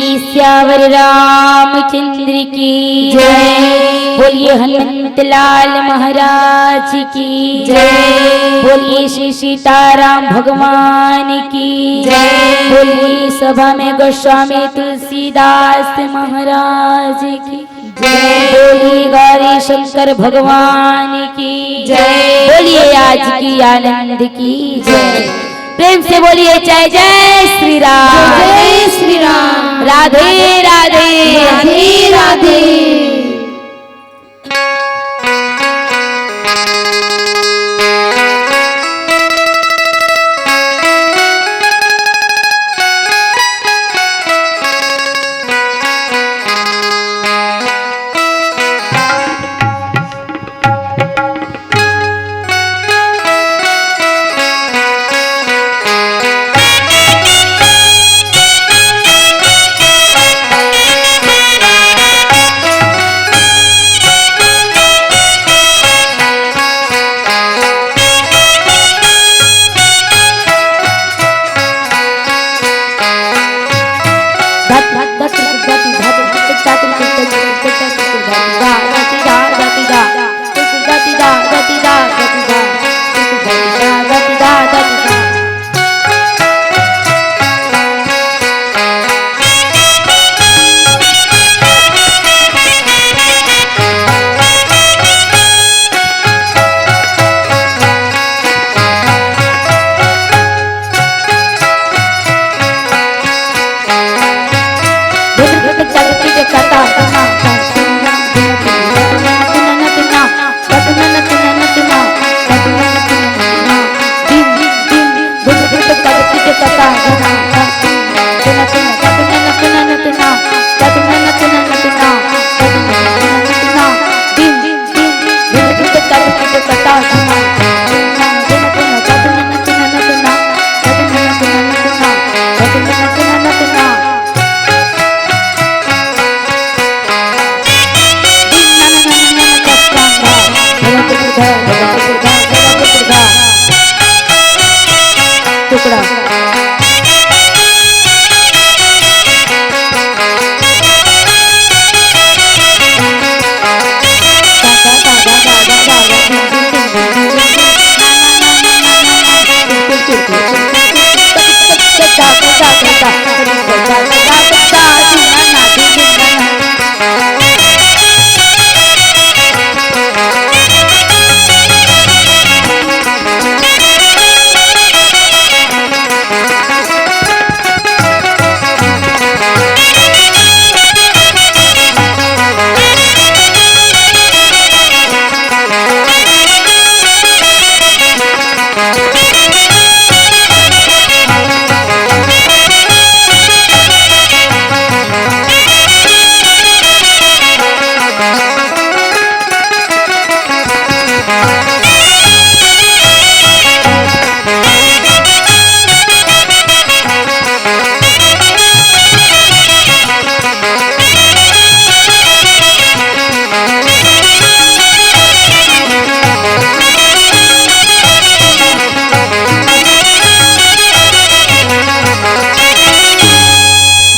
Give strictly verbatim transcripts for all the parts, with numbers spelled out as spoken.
सियावर रामचंद्र की जय। बोलिए हनुमंत लाल महाराज की जय। बोलिए श्री सीताराम भगवान की जय। बोलिए सभा में गोस्वामी तुलसीदास महाराज की जय। बोलिए गौरी शंकर भगवान की जय। बोलिए आज की आनंद की जय। प्रेम से बोलिए जय जय श्री राम। जय श्री राम। राधे राधे। राधे राधे। टुकड़ा।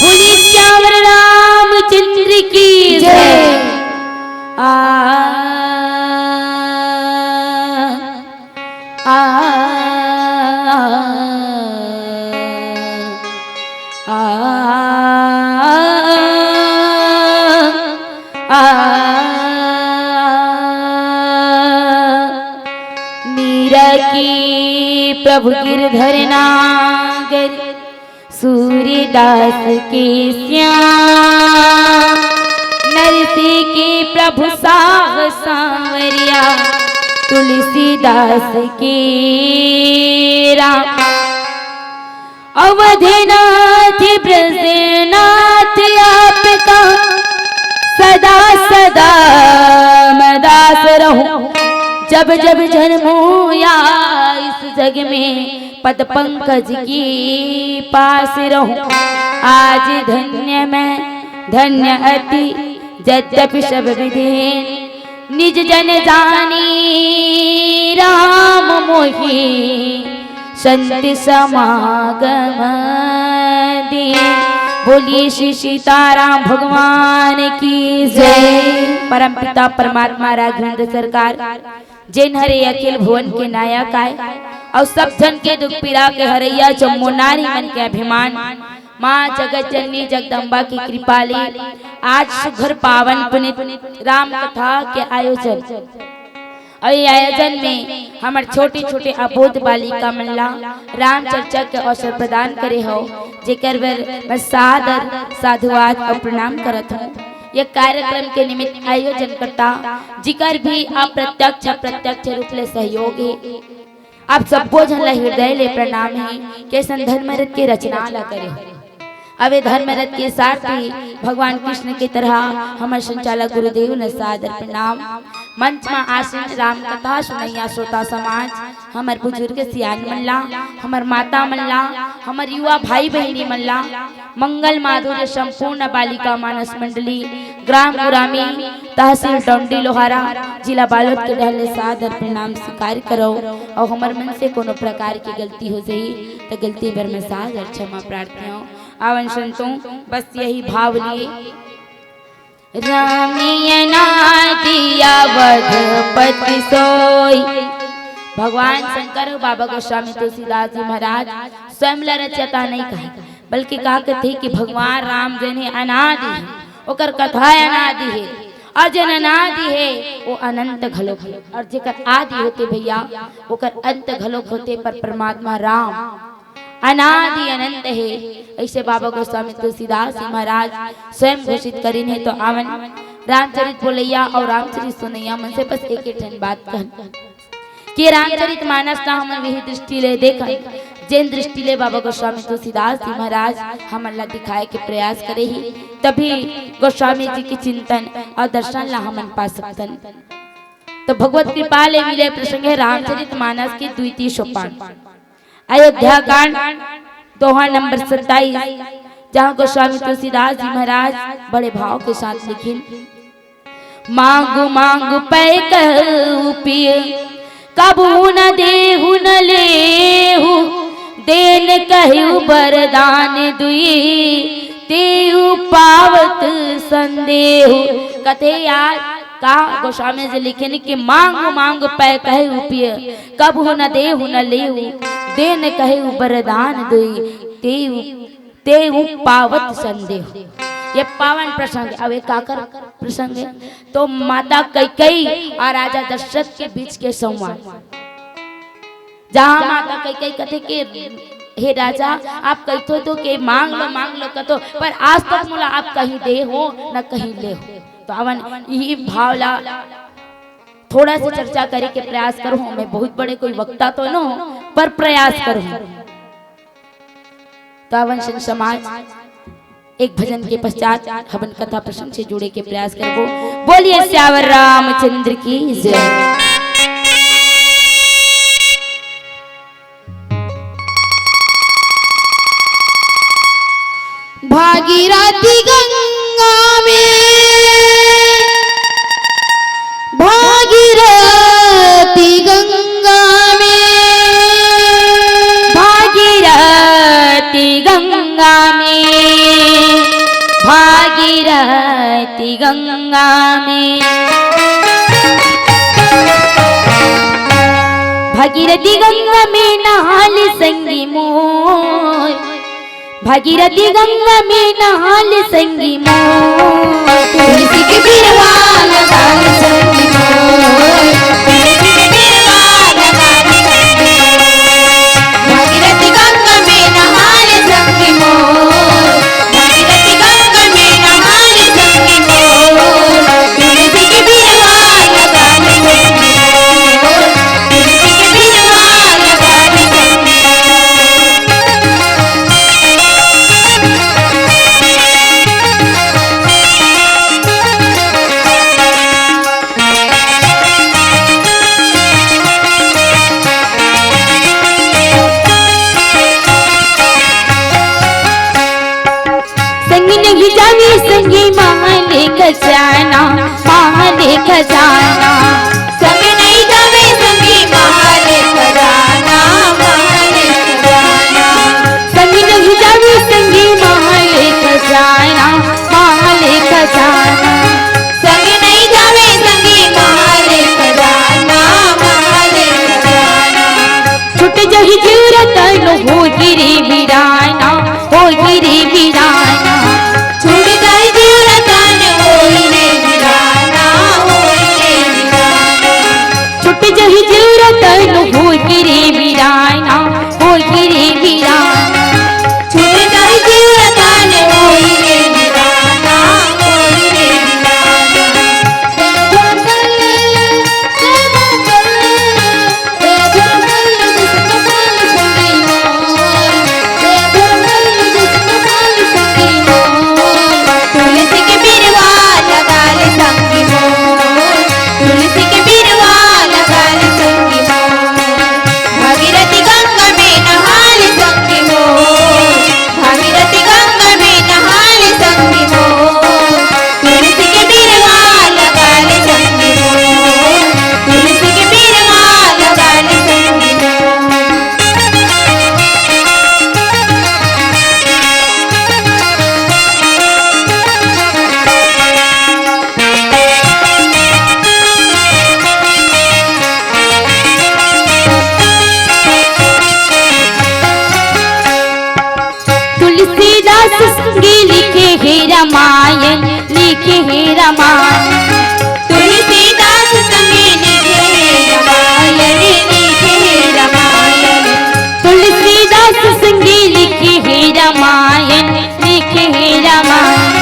बोलिए सियावर रामचंद्र की जय। आ, आ, आ, आ, आ। मीरा की प्रभु गिरधर नागर, सूरदास के श्याम, नरसी के प्रभु साह सांवरिया, तुलसीदास के राम। अवधनाथ ब्रजनाथ आपका सदा सदा मैं दास रहूं। जब जब जन्मूं या इस जग में, पद पंकज की पास रहूं। आज धन्य मैं धन्य अति, यद्यपि सब विधि निज जन जानी, राम मोहि संत समागम दीन। बोलिए श्री सीताराम भगवान की जय। परमपिता परमात्मा राघवेंद्र सरकार, जेन हरे अखिल भुवन के नायक आय अउ सब झन के दुख पीड़ा के हरैया, जम्मो नारी मन के अभिमान, माँ जगत जननी जगदम्बा की कृपा ले आज सुघर पावन पुनीत राम कथा के आयोजन। अउ ये आयोजन में हमर छोटे-छोटे अबोध बालिका मन ला राम चर्चा के अवसर प्रदान करे हव, जेकर बर मैं सादर साधुवाद अउ प्रणाम करत हूँ। ये कार्यक्रम के निमित्त आयोजनकर्ता जिकर भी अप्रत्यक्ष प्रत्यक्ष रूप ले सहयोग हे, आप सब्बो झन ला हृदय ले प्रणाम हे, के संत धर्मरथ के रचना ला करे। अब ए धर्मरथ के सारथी भगवान कृष्ण के तरह हमर संचालक गुरुदेव ल सादर प्रणाम। मंच म आसीन राम कथा सुनैया श्रोता समाज, हमर बुजुर्ग सियान मन ला, हमर माता मन ला, हमर युवा भाई बहिनी मन ला, मंगल माधुर्य संपूर्ण बालिका मानस मंडली, ग्राम गुरामी, तहसील डोंडी लोहारा, जिला बालोद के डहर ले सादर प्रणाम स्वीकार करव। अउ हमर मन से कोनो प्रकार के गलती हो जाही, त गलती बर मैं सादर क्षमा प्रार्थी हूँ। आवन संतों, बस यही भाव लिए। राम अनादि अवधपति सोई। भगवान शंकर अउ बाबा गोस्वामी तुलसीदास जी महाराज स्वयं ल रचयिता नहीं कहे, बल्कि का कथे कि भगवान राम जेन हे अनादि हे, ओकर कथा अनादि हे, अउ जेन अनादि हे, वो अनंत घलोक हे, अउ जेकर आदि होथे भैया, ओकर अंत घलोक होथे, पर परमात्मा राम अनादि अनंत हे। ऐसे बाबा गोस्वामी तुलसीदास जी महाराज स्वयं घोषित करिन हे। तो आवन रामचरित बोलैया अउ रामचरित सुनैया मन से बस एक एक ठन बात कहन कि रामचरित मानस ला हमन वही दृष्टि ले देखन, जेन दृष्टि ले बाबा गोस्वामी तुलसीदास जी महाराज हमन ला दिखाए के प्रयास करे ही, तभी गोस्वामी जी के चिंतन अउ दर्शन ला हमन पा सकथन। तो भगवत कृपा ले मिले प्रसंग हे रामचरित मानस के द्वितीय सोपान, अयोध्या कांड, दोहा नंबर सत्ताईस, जहाँ गोस्वामी तुलसीदास जी महाराज बड़े भाव के साथ लिखिन, मांगु मांगु पै कहु पिय, कबहु न देहु न लेहु, देन कहु बरदान दुई, तेहु पावत संदेहु। कथे यार का गोस्वामी जी लिखिन कि मांगु मांगु पै कहु पिय, कबहु न देहु न लेहु, देन कहु बरदान दुई, तेहु तेहु पावत संदेहु। ये पावन प्रसंग हे। अब ये काकर प्रसंग हे? तो माता कैकेयी अउ राजा दशरथ के बीच के संवाद, जहाँ माता कैकेयी कथे कि हे राजा, आप कहिथो तो के मांग लो, मांग लो कथो, पर आज तक मोला आप कहीं दे हो न कहीं ले हो। तो आवन यही भाव ला थोड़ा सा चर्चा करे के प्रयास करहूँ। मैं बहुत बड़े कोई वक्ता तो न हो, पर प्रयास करहूँ। तो आवन संत समाज, एक भजन के पश्चात हमन कथा प्रसंग से जुड़े के प्रयास करबो। बोलिए सियावर रामचंद्र की जय। भागीरथी गंगा में, भागीरथी गंगा में, भागीरथी गंगा में, भागीरथी गंगा में। भागीरथी गंगा में नहाले संगी मोर, भागीरथी गंगा में नहाले संगी मोर। तुलसी के बिरवा लगाले संगी मोर। तुलसी के बिरवा लगाले संगी मोर। भागीरथी गंगा में नहाले संगी मोर। भागीरथी गंगा में नहाले संगी मोर। तुलसी के बिरवा लगाले संगी मोर। तुलसी के बिरवा लगाले संगी मोर। संगी नहीं जावे संगी माँ ले खजाना, माँ ले खजाना। संगी नहीं जावे संगी माँ ले खजाना, माँ ले खजाना। संगी नहीं जावे संगी माँ ले तुलसीदास संगे लिखे हे रामायण, लिखे हे रामायण। तुलसीदास संगे लिखे हे रामायण, लिखे हे रामायण। तुलसीदास संगे लिखे हे रामायण, लिखे हे रामायण।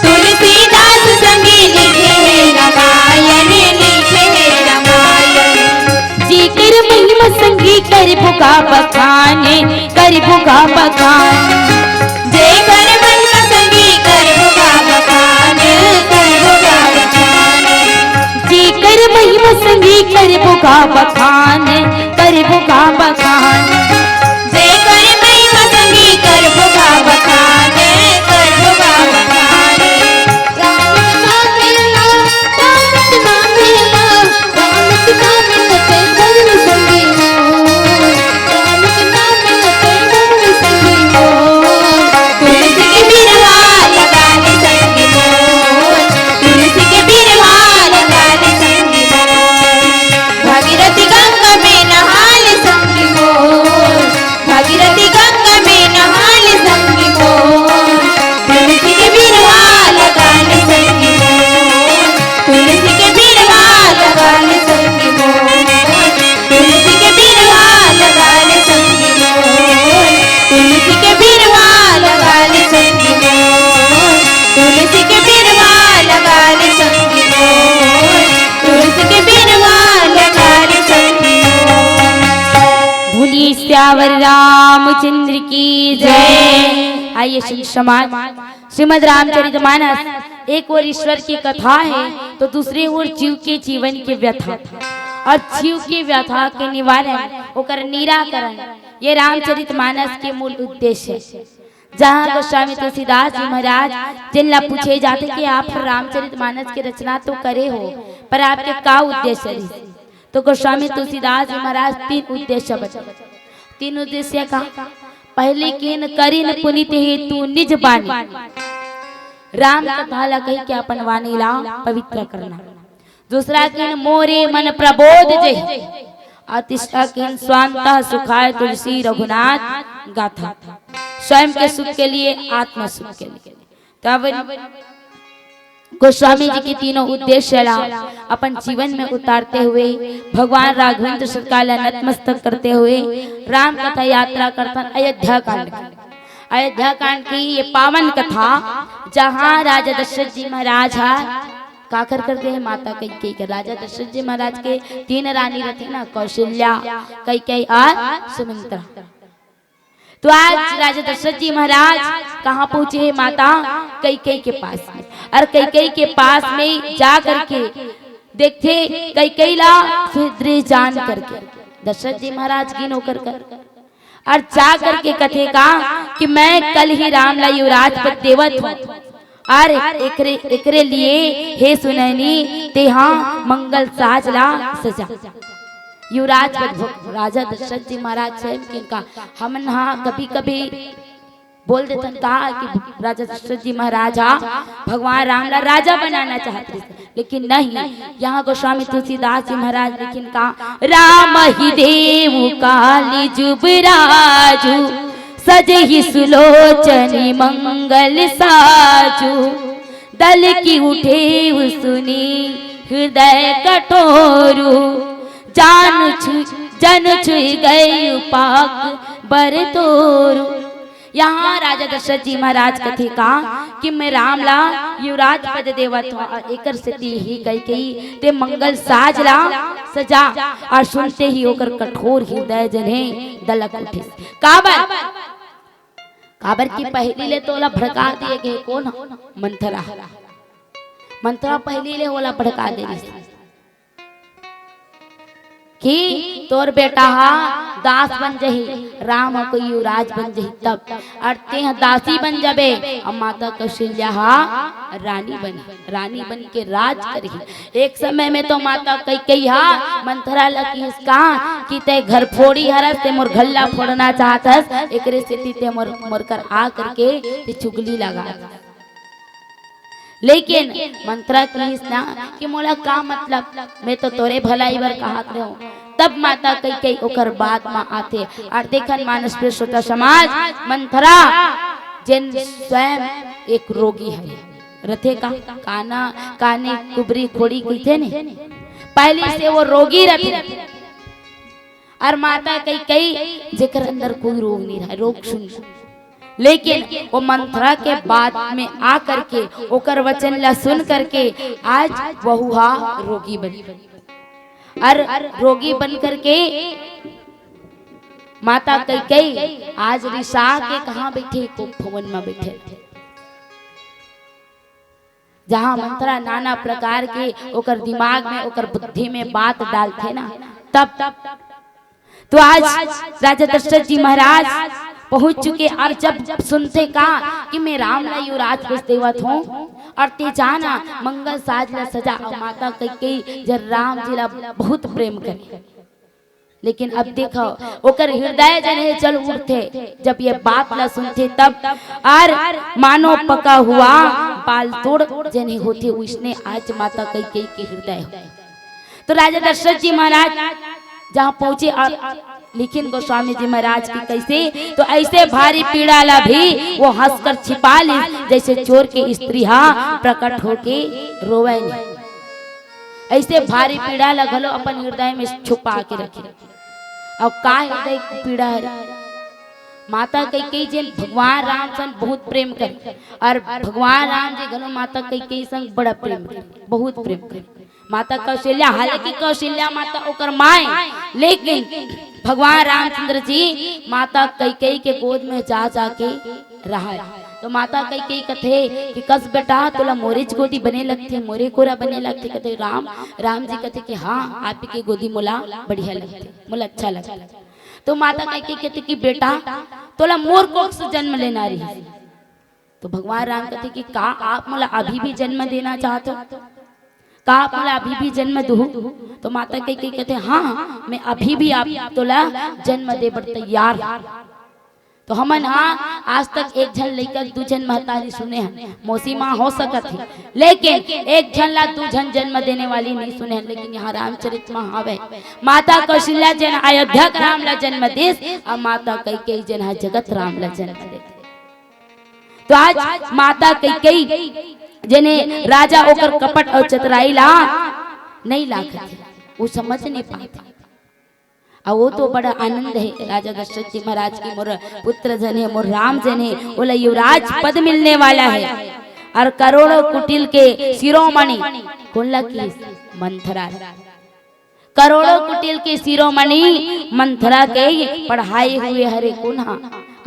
तुलसीदास संगे लिखे हे रामायण, लिखे हे रामायण। जेकर महिमा संगे करबो गा बखान, करबो गा बखान। जेकर महिमा संगे करबो गा बखान, करबो गा बखान। जेकर महिमा संगे करबो गा बखान, करबो गा बखान। जेकर महिमा संगे करबो गा बखान, करबो गा बखान। राम के नाम लेला, राम के नाम लेला, राम के नाम लेते बन संगी मोर, राम के नाम लेते बन संगी मोर। तुलसी के बिरवा लगा ले संगी मोर, तुलसी के बिरवा लगा ले संगी मोर। भागीरथी गंगा में नहा ले संगी मोर, भागीरथी गंगा में नहा ले संगी मोर। तुलसी के बिरवा लगा ले संगी मोर, तुलसी के बिरवा लगा ले संगी मोर। तुलसी के बिरवा लगा ले संगी मोर, तुलसी के बिरवा लगा ले संगी मोर। तुलसी के बिरवा लगा ले संगी मोर, तुलसी के बिरवा लगा ले संगी मोर। बोलिए सियावर रामचंद्र की जय। आइए संत समाज, श्रीमद् रामचरितमानस एक ओर ईश्वर की कथा है, तो दूसरी ओर जीव के जीवन की व्यथा और जीव की व्यथा के निवारण, ओकर निराकरण, ये रामचरितमानस के मूल उद्देश्य है। जहाँ गोस्वामी तुलसीदास जी महाराज जिनला पूछे जाथे कि आप रामचरितमानस की रचना तो करे हो, पर आपके का उद्देश्य रहिस? तो गोस्वामी तुलसीदास जी महाराज तीन उद्देश्य बताए। तीन उद्देश्य का? पहली किहिन करिन पुनीत हेतु निज बानी, राम कथा ला कहि के अपन वाणी ला पवित्र करना। दूसरा किहिन मोरे मन प्रबोध जेहि, और तीसरा किहिन स्वांतः सुखाय तुलसी रघुनाथ गाथा, स्वयं के सुख के लिए, आत्म सुख के लिए। तब गोस्वामी जी के तीनों उद्देश्य ला अपन जीवन में उतारते हुए भगवान राघवेंद्र सरकार ला नतमस्तक करते हुए राम कथा यात्रा करथन अयोध्या कांड की। अयोध्या कांड की ये पावन कथा, जहाँ राजा दशरथ जी महाराज हा काकर करते हैं, माता कैकेयी के। राजा दशरथ जी महाराज के तीन रानी रहती ना, कौशल्या, कैकेयी और सुमित्रा। तो आज राजा दशरथ जी महाराज कहाँ पहुंचे हैं? माता कैकेयी के पास में। और कैकेयी के पास में जा करके देखथे कैकेयी ला, फिर दृष्टि जान करके दशरथ जी महाराज गिन होकर कर, और जा करके कथे का कि मैं कल ही राम ला युवराज पद देवत हूँ, और एकरे, एकरे लिए हे सुनैनी तेहा मंगल साज ला सजा। युवराज पद भो-, राजा दशरथ जी महाराज स्वयं किहिन का, हमन हा कभी कभी बोल देथन का कि राजा दशरथ जी महाराज हा भगवान राम ला राजा बनाना चाहत रहिस, लेकिन नहीं। यहाँ गोस्वामी तुलसीदास जी महाराज लिखिन का, राम ही देव काली जुबराजु, सजहि सुलोचनि मंगल साजु। दलकि उठेउ सुनि हृदय कठोरु, जानु छु-, जनु छुइ गइउ पाक बर तोरु। यहाँ राजा दशरथ जी महाराज कथे का कि मैं राम ला युवराज पद देवत हूँ, और एकर सेती ही कैकेयी ते मंगल साज ला सजा, और सुनते ही ओकर कठोर हृदय जने दलक उठे। काबर? काबर कि पहिली ले तो ओला भड़का दिए गे। कोन? मंथरा। मंथरा पहिली ले ओला भड़का दे रिहिस कि तोर बेटा हा दास बन जही, राम ह कोई युवराज बन जही तब, और तेह दासी बन जबे, और माता कौशल्या हा रानी बन, रानी बन के राज करही। एक समय में तो माता कैकेयी हा मंथरा ल किहिस का कि ते घर फोड़ी हरस, ते मोर घर ला फोड़ना चाहत हस, एकरे सेती ते मोर, मोर कर आ करके ते चुगली लगा। लेकिन मंथरा किहिस ना कि मोला का मतलब, मैं तो तोरे भलाई बर कहत रहूं। तब माता कैकेयी ओकर बात म आथे। और देखन मानस प्रिय श्रोता समाज, मंथरा जेन स्वयं एक रोगी हरे, रथे का, काना, कानी कुबरी खोड़ी कहिथे ने, पहली से वो रोगी रथे। और माता कैकेयी, जेकर अंदर कोई रोग नहीं रहा, रोग शून्य, लेकिन वो मंथरा के बात में आ करके, ओकर वचन ला सुन करके आज वहू हा रोगी बन, और रोगी बन करके माता कैकेयी आज रिसा के कहाँ बैठे? कोप भवन में बैठे, जहाँ मंथरा नाना प्रकार के ओकर दिमाग में, ओकर बुद्धि में बात डालथे ना, तब। तो आज राजा दशरथ जी महाराज पहुंच चुके, और जब सुनथे का कि मैं राम ला युवराज भेज देवत हूँ, और ते जाना मंगल साज ला सजा, और माता कैकेयी जेन राम जी ला बहुत प्रेम करे। लेकिन अब देखो, ओकर हृदय जेन हे जल उठथे, जब ये बात ला सुनथे तब। और मानो पका हुआ पाल तोड़ जेन हे होथे, उसने आज माता कैकेयी के हृदय हो। तो राजा दशरथ जी महाराज जहाँ पहुंचे और लिखिन गोस्वामी जी महाराज की कैसे, तो ऐसे भारी पीड़ा ला भी वो हंसकर छिपा ली, जैसे चोर के स्त्री हा प्रकट होके रोवे नहीं। ऐसे भारी पीड़ा ला घलो अपन हृदय में छुपा के रखे। और का हृदय की पीड़ा है? माता कैकेयी जेन भगवान राम संग बहुत प्रेम करे, और भगवान राम जी घलो माता कैकेयी संग बड़ा प्रेम करे, बहुत प्रेम करे। माता कौशल्या, हालांकि कौशल्या माता ओकर माय, लेकिन भगवान रामचंद्र जी माता कैकेयी के गोद में जा जाके रहा। तो माता कैकेयी कथे कि कस बेटा, तोला मोरेच गोदी बने लगथे, मोरे कोरा बने लगथे। कथे राम, राम जी कथे कि हाँ, आपके गोदी मोला बढ़िया लगथे, मोला अच्छा लगथे। तो माता कैकेयी कथे कि बेटा, तोला मोर कोख से जन्म लेना रही। तो भगवान राम कथे कि का आप मोला अभी भी जन्म देना चाहत हो? का आप मोला अभी भी जन्म दू? तो माता कैकेयी कथे, हाँ, मैं अभी भी आप तोला जन्म दे बर तैयार हूँ। तो हमन हा आज तक एक झन लइका, दू झन महतारी सुने हन, मौसी माँ हो सकत हे, लेकिन एक झन ला दू झन जन्म देने वाली नहीं सुने हन। लेकिन यहाँ रामचरित में हावे, माता कौशल्या जेन अयोध्या के राम ला जन्म देस, और माता कैकेयी जेन हा जगत राम ला जन्म देस। तो आज माता कैकेयी जेन हे राजा ओकर कपट और चतुराई ला नहीं लाखत हे, वो समझ नहीं पाते। और वो तो बड़ा आनंद है राजा दशरथ जी महाराज की, मोर पुत्र जेन हे, मोर राम जेन हे, ओला युवराज पद मिलने वाला है। और करोड़ों कुटिल के शिरोमणि, कोन ला की? मंथरा। करोड़ों कुटिल के शिरोमणि मंथरा के पढ़ाए हुए हरे कोन हा।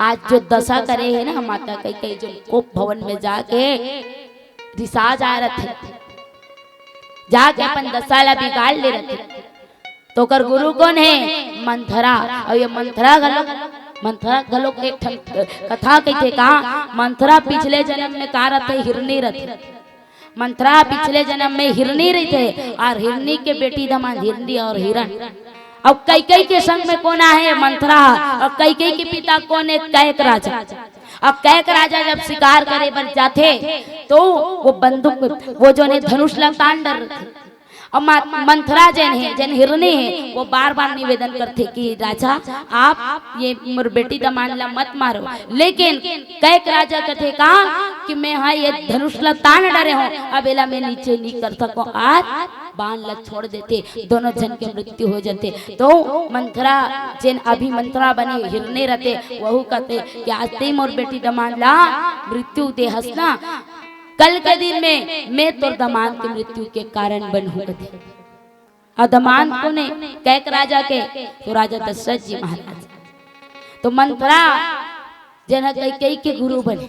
आज जो दशा करे हे ना माता कैकेयी, जो कोप भवन में जाके रिसा जा रथे, जाके अपन दशा ला बिगाड़ ले रथे। तो ओकर गुरु कोन हे? मंथरा। और ये मंथरा घलो, मंथरा घलो एक ठन कथा कहिथे का, मंथरा पिछले जन्म में का रथे? हिरनी रथे। मंथरा पिछले जन्म में हिरनी रहिथे, और हिरनी के बेटी दमांद हिरनी और हिरण। अब कैकेयी के संग में कोन आहे? मंथरा। और कैकेयी के पिता कोन हे? कैक राजा। अब कैक राजा जब शिकार करे बर जाथे, तो वो बंदूक, वो जो ने धनुष ला तान डरथे। अब मा-, मंथरा जेन हे, जेन हिरनी हे, वो बार बार निवेदन करथे कि राजा, आप ये मोर बेटी दमांद ला मत मारो। लेकिन कैक राजा कथे का कि मैं हा ये धनुष ला तान डरे हों, अब एला मैं नीचे नहीं कर सकों, आज बाण ला छोड़ देते, दोनों झन के मृत्यु हो जाते। तो मंथरा जेन अभी मंथरा बने हिरनी रथे, वहू कथे कि आज ते मोर बेटी दमांद ला मृत्यु दे हस ना, कल के दिन में मैं तोर दमांद के मृत्यु के कारण बनहूं कथे। और दमांद कोन हे? कैक राजा के, तो राजा दशरथ जी महाराज। तो मंथरा जेन हा कैकेयी के गुरु बने,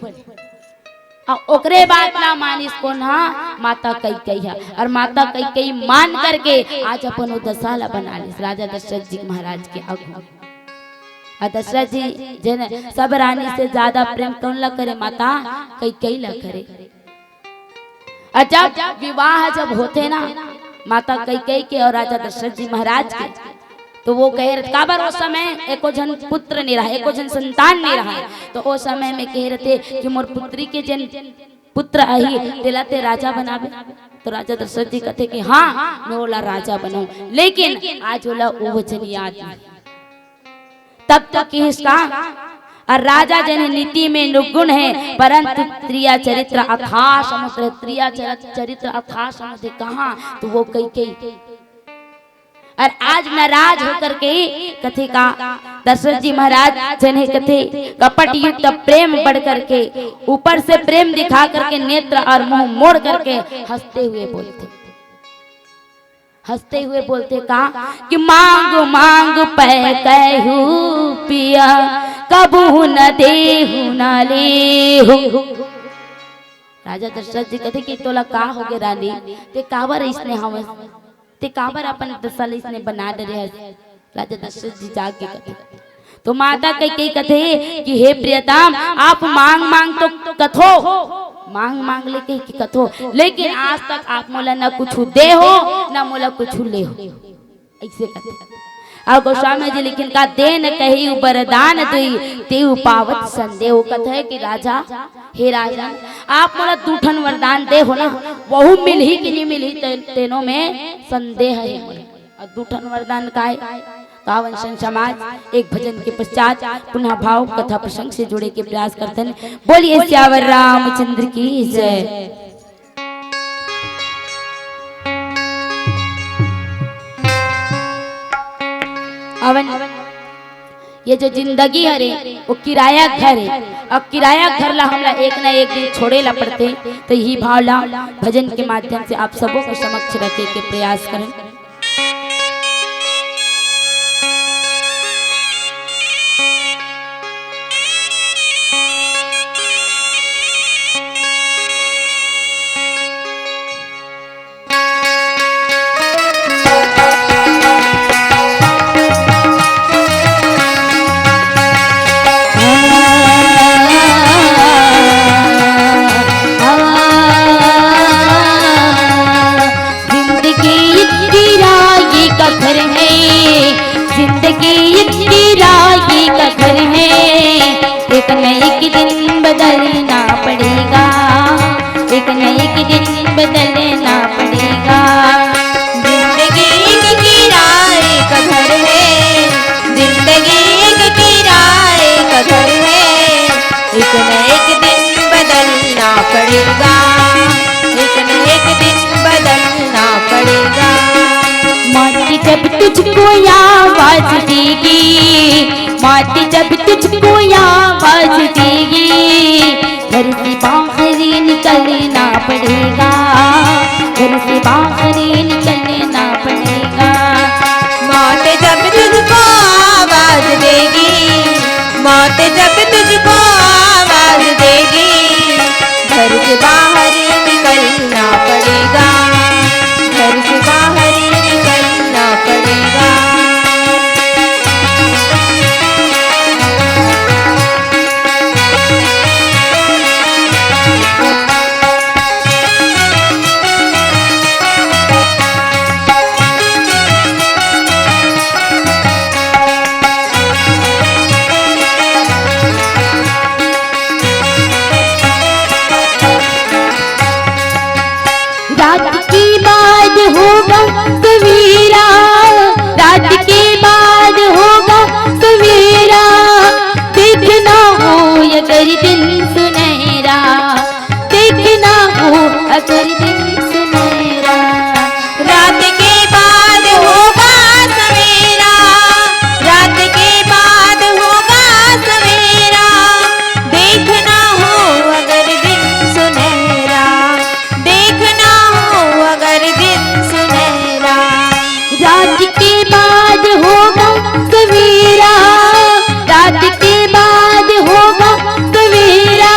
और ओकरे बात ला मानिस कोन हा? माता कैकेयी हा। और माता कैकेयी मान करके आज अपन वो दशा ला बना लिस राजा दशरथ जी महाराज के आगू। और दशरथ जी जेन सब रानी से ज्यादा प्रेम कोन ला करे? माता कैकेयी ला करे। और जब विवाह जब होथे ना माता कैकेयी के और राजा दशरथ जी महाराज के, तो वो कहे रहे, काबर ओ समय एको झन पुत्र नहीं रहा, एको झन संतान नहीं रहा, तो ओ समय में कहे रथे कि मोर पुत्री के जेन पुत्र आही, तेला ते राजा बनाबे। तो राजा दशरथ जी कथे कि हाँ, मैं ओला राजा बनाऊं, लेकिन आज ओला वो वचन याद नहीं। तब तो किहिस का, अउ राजा जेन हे नीति में निर्गुण हे, परंतु त्रिया चरित्र अथाह समुद्र हे। त्रिया चर-, चरित्र अथाह समुद्र हे। कहाँ? त ओ कैकेयी। अउ आज नाराज होकर के कथे का, दशरथ जी महाराज जेन हे कथे, कपट युक्त प्रेम बढ़ करके, ऊपर से प्रेम दिखा करके नेत्र अउ मुंह मोड़ करके हंसते हुए बोलथे, हंसते हुए बोलथे का कि मांग मांग पै कहू पिया, कबहू न देहू न लेहू। राजा दशरथ जी कथे कि तोला का होगे रानी, ते काबर अइसने हवस, ते काबर अपन दशा ल अइसने बना डरे हस? राजा दशरथ जी जाके कथे, त माता कैकेयी कथे कि हे प्रियतम, आप मांग मांग तो कथो, मांग मांग ले कहिके कथो, लेकिन आज तक आप मोला न कुछु दे हो, न मोला कुछु ले हो, अइसे कथे। अउ गोस्वामी जी लिखिन का, देन कहिउ बरदान दुई, तेउ पावत संदेह। ओ कथे कि राजा, हे राजन, आप मोला दू ठन वरदान दे हो ना, वहू मिलही कि नहीं मिलही, ते-, तेनो में संदेह हे मोला। अउ दू ठन वरदान काय? त आवन संत समाज एक भजन के पश्चात पुनः भाव कथा प्रसंग से जुड़े के प्रयास करथन। बोलिए सियावर रामचंद्र की जय। आवन, ये जो जिंदगी हरे, वो किराया घर हे, अउ किराया घर ला हमला एक ना एक दिन छोड़े ला पड़थे। त इही भाव ला भजन के माध्यम से आप सबो के समक्ष रखे के प्रयास करन। जिंदगी एक किराए का घर है, जिंदगी एक किराए का घर है, एक न एक दिन बदलना पड़ेगा, एक न एक दिन बदलना पड़ेगा। जिंदगी एक किराए का घर है, जिंदगी एक किराए का घर है, एक न एक दिन बदलना पड़ेगा, एक न एक दिन बदलना पड़ेगा। मौत जब तुझको आवाज देगी, मौत जब तुझको आवाज देगी, घर से बाहर निकलना पड़ेगा, घर से बाहर निकलना पड़ेगा। मौत जब तुझको आवाज देगी, मौत जब तुझको आवाज देगी, घर से बाहर निकलना पड़ेगा, घर से बाहर निकलना पड़ेगा। रात के बाद होगा सवेरा, रात के बाद होगा सवेरा, देखना हो अगर दिन सुनहरा, देखना हो अगर दिन सुनहरा। रात के बाद होगा सवेरा, रात के बाद होगा सवेरा, देखना हो अगर दिन सुनहरा, देखना हो अगर दिन सुनहरा। रात के बाद होगा सवेरा, रात के बाद होगा सवेरा,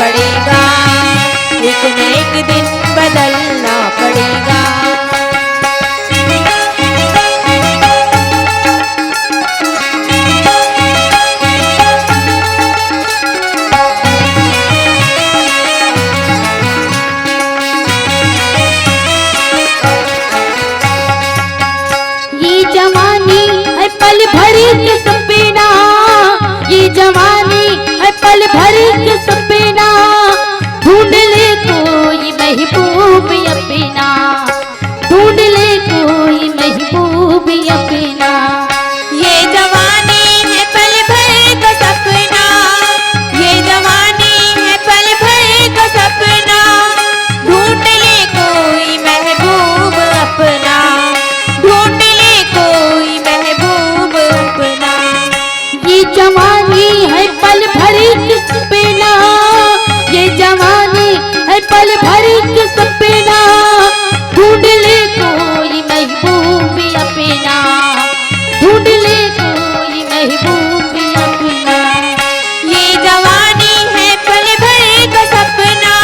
पड़ेगा, एक न एक दिन बदलना पड़ेगा। ये जवानी है पल भर के सपना, ये जवानी है पल भर के सपना। ढूंढ ले कोई महबूब अपना, ढूंढ ले कोई महबूब अपना। ये जवानी है पल भर का सपना, ये जवानी है पल भर का सपना। ढूंढ ले कोई महबूब अपना, ढूंढ ले कोई महबूब अपना। ये जवानी है पल भर की सपना, ये जवानी है पल भर की सपना। ढूंढ ले कोई महबूब अपना, ढूंढ ले कोई महबूब अपना। ये जवानी है पल भर का सपना,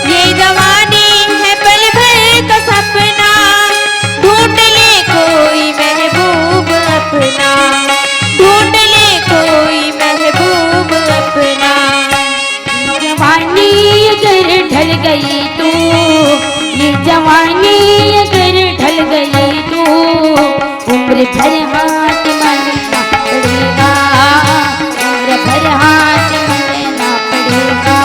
ये जवानी है पल भर का सपना। ढूंढ ले कोई महबूब अपना, ढूंढ ले कोई महबूब अपना। ये जवानी अगर ढल गई तो, ये जवानी अगर ढल गई तो, उम्र भर हाथ मलना पड़ेगा, उम्र भर हाथ मलना पड़ेगा।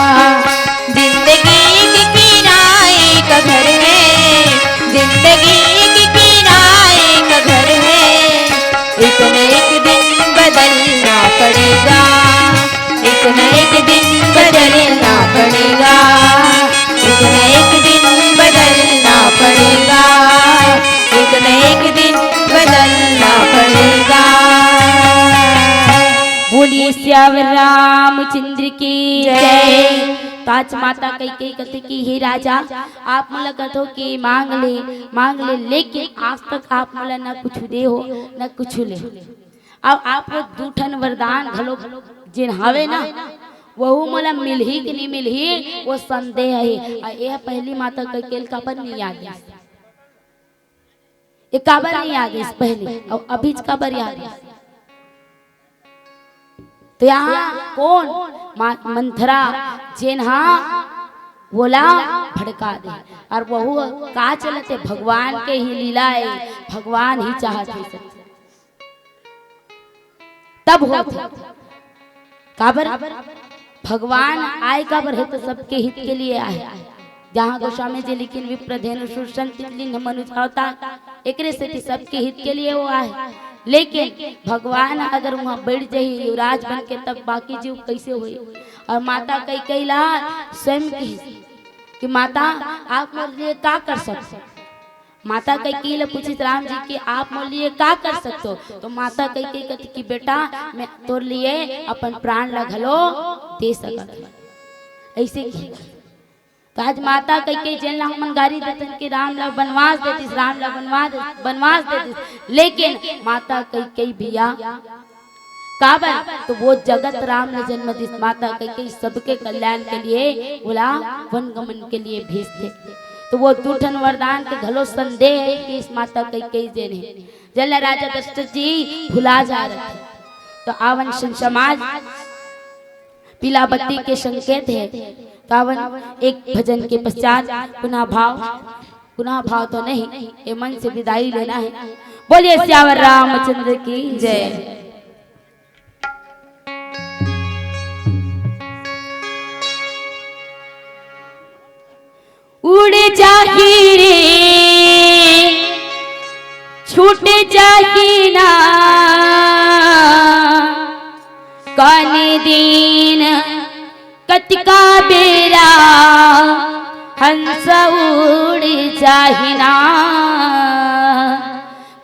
जिंदगी एक किराए का घर है, जिंदगी एक किराए का घर है। एक न एक दिन बदलना पड़ेगा, एक न एक दिन बदलना पड़ेगा, एक न एक दिन बदलना पड़ेगा, एक न एक दिन बदलना पड़ेगा। बोलिए सियावर रामचंद्र की जय। तो आज माता कैकेयी कथे कि हे राजा, आप मोला कथो कि मांग ले, मांग ले, लेकिन आज तक आप मोला न कुछ दे हो, न कुछ ले हो। अब आप वो दू ठन वरदान घलो जेन हावे ना, वहू मोला मिलही कि नहीं मिलही, वो संदेह हे। अउ ये पहली माता कैकेयी ल काबर नहीं याद हे? ये काबर नहीं याद हे पहली, अउ अभीच काबर याद हे? तो यहाँ कोन मा-, मंथरा जेन हा वोला भड़का दे, अउ वहू का चलत हे, भगवान के ही लीला हे, भगवान ही चाहत हे सब। तब होत हे। काबर? भगवान आय काबर हे, तो सबके हित के लिए आय। जहाँ गोस्वामी जी लिखिन, "विप्रधेनु सुरसंति लिंग मनुज अवतार", एकरे सेती सबके हित के लिए वो आय। लेकिन भगवान अगर वहाँ बैठ जाही युवराज बन के, तब बाकी जीव कैसे होही? अउ माता कैकेयी ला स्वयं कही कि माता, आप मोर लिए का कर सकते हो? माता कैकेयी ल पूछिस राम जी कि आप मोर लिए का कर सकते हो? तो माता कैकेयी कथे कि बेटा, मैं तोर लिए अपन प्राण ला घलो दे सकत हूँ। ऐसे की तो आज माता कैकेयी जेन ला हमन गारी देथन कि राम ला बनवास दे दिस, राम ला बनवा दे, बनवास दे दिस, लेकिन माता कैकेयी भैया काबर? तो वो जगत राम ने जन्म दिस, माता कैकेयी सबके कल्याण के लिए ओला वन गमन के लिए भेजथे। तो वो दू ठन वरदान के घलो संदेह हे कि इस माता कैकेयी जेन हे, जेन ला राजा दशरथ जी भुला जा रहे थे। तो आवन सन समाज पीला बत्ती के संकेत हे। तो आवन एक भजन के पश्चात पुनः भाव, पुनः भाव तो नहीं, ये मन से विदाई लेना है। बोलिए सियावर रामचंद्र की जय। उड़ जाही रे, छूट जाही ना, कानी दिन कतका बेरा हंस उड़ जाही ना,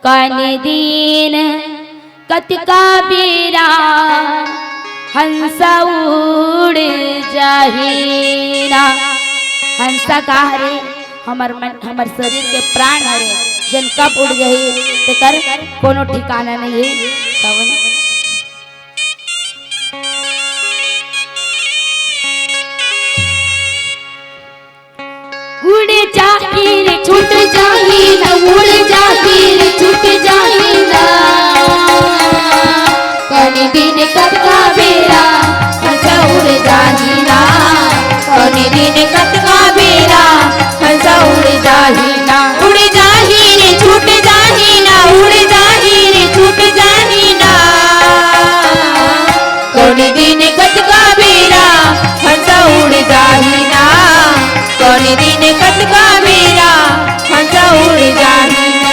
कानी दिन कतका बेरा हंसा उड़ जाही ना। हंसा का हरे? हमर मन, हमर शरीर के प्राण हरे, जेन कब उड़ जाही, तेकर कोनो ठिकाना नहीं हे। तवन। दिन कतका बेरा हंसा उड़ जाही ना, कौन दिन कतका बेरा हंसा उड़ जाही ना, उड़ जाही रे छूट जाही ना, उड़ जाही रे छूट जाही ना। कौन दिन कतका बेरा हंसा उड़ जाही ना, कौन दिन कतका बेरा हंसा उड़ जाही ना।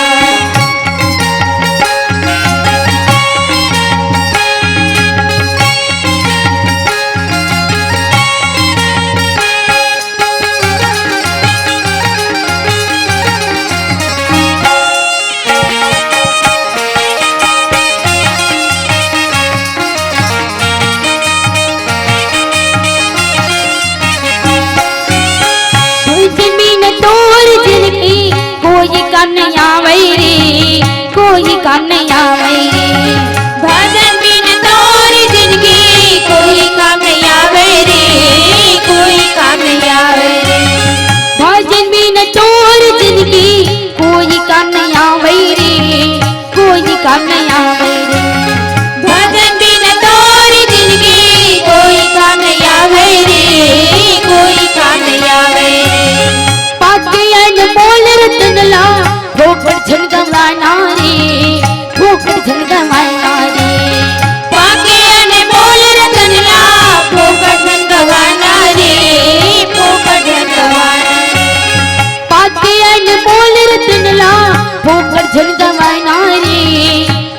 भजन बिन तोर जिनगी कोई काम नहीं आवे रे, कोई काम नहीं आवे रे। भजन बिन तोर जिनगी कोई काम नहीं आवे रे, कोई काम नहीं आवे रे। भजन बिन तोर जिनगी कोई काम नहीं आवे रे, कोई काम नहीं आवे रे। भजन बिन तोर जिनगी कोई काम नहीं आवे रे, कोई काम नहीं आवे रे। पाके अनमोल रतन ला फोकट झन गवाना रे, फोकट झन गवाना रे। पाके अनमोल रतन ला फोकट झन गवाना रे, फोकट झन गवाना रे। पाके अनमोल रतन ला फोकट झन गवाना रे,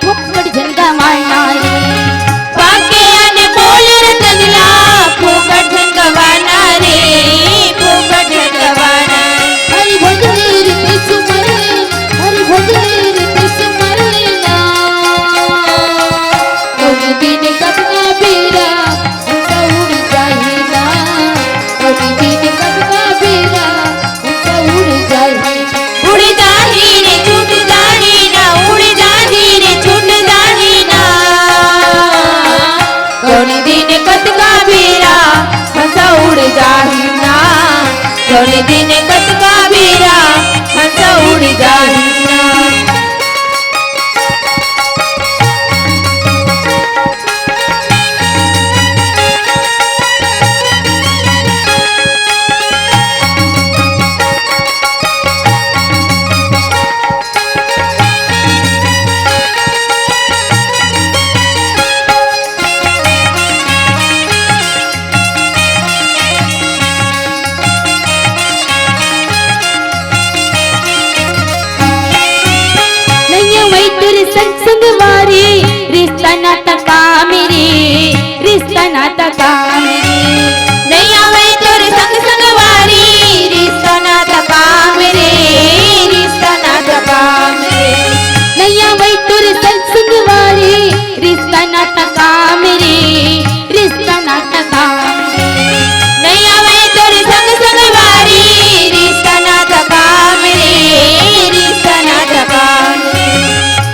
फोकट झन गवाना रे। पाके अनमोल रतन ला फोकट झन गवाना रे, फोकट झन गवाना रे। हरि भजन रे रितेश मरले, हरि भजन रे रितेश मरले ना। कौन दिन कतका बेरा हंसा उड़ जाही ना, कौन दिन कतका बेरा हंसा उड़ जाही। उड़ जाही रे छूट जाही ना, उड़ जाही रे छूट जाही ना। कौन दिन कतका बेरा हंसा उड़ जाही ना, कौन दिन कतका बेरा हंसा उड़ जाही ना। नैया वही तोर संग संगवारी, रिश्ता नाता काम रे, रिश्ता नाता काम रे। नैया वही तोर संग संगवारी, रिश्ता नाता काम रे, रिश्ता नाता काम रे। नैया वही तोर संग संगवारी, रिश्ता नाता काम रे, रिश्ता नाता काम रे। नैया वही तोर संग संगवारी, रिश्ता नाता काम रे, रिश्ता नाता काम रे।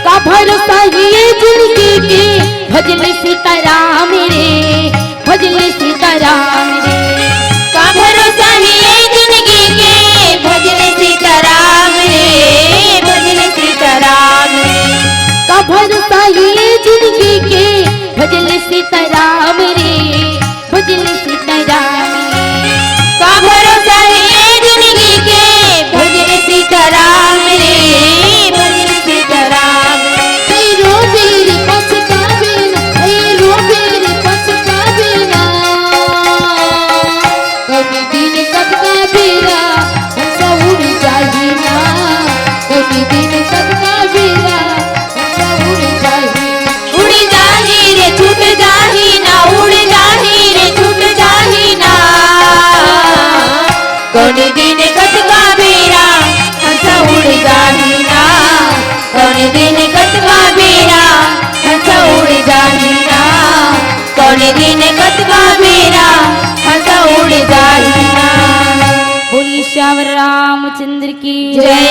का भरोसा ये जिनगी के, भजले सीताराम रे, भजले सीताराम रे। का भरोसा ये जिनगी के, भजले सीताराम रे, भजले सीताराम रे। का भरोसा ये जिनगी के, भजले सीताराम रे, भजले सीताराम रे। का भरोसा ये जिनगी के, भजले सीताराम रे, भजले सीताराम रे। हे रोबे रे पछताबे ना, हे रोबे रे पछताबे ना। कौन दिन कतका बेरा हंसा उड़ जाही ना, कौन दिन कतका बेरा हंसा उड़ जाही। उड़ जाही रे छूट जाही ना, उड़ जाही रे छूट जाही ना। कौन दिन कतका बेरा हंसा उड़ जाही ना, कौन दिन कतका बेरा हंसा उड़ जाही ना, कौन दिन कतका बेरा हंसा उड़ जाही ना। बोलिए सियावर रामचंद्र की जय।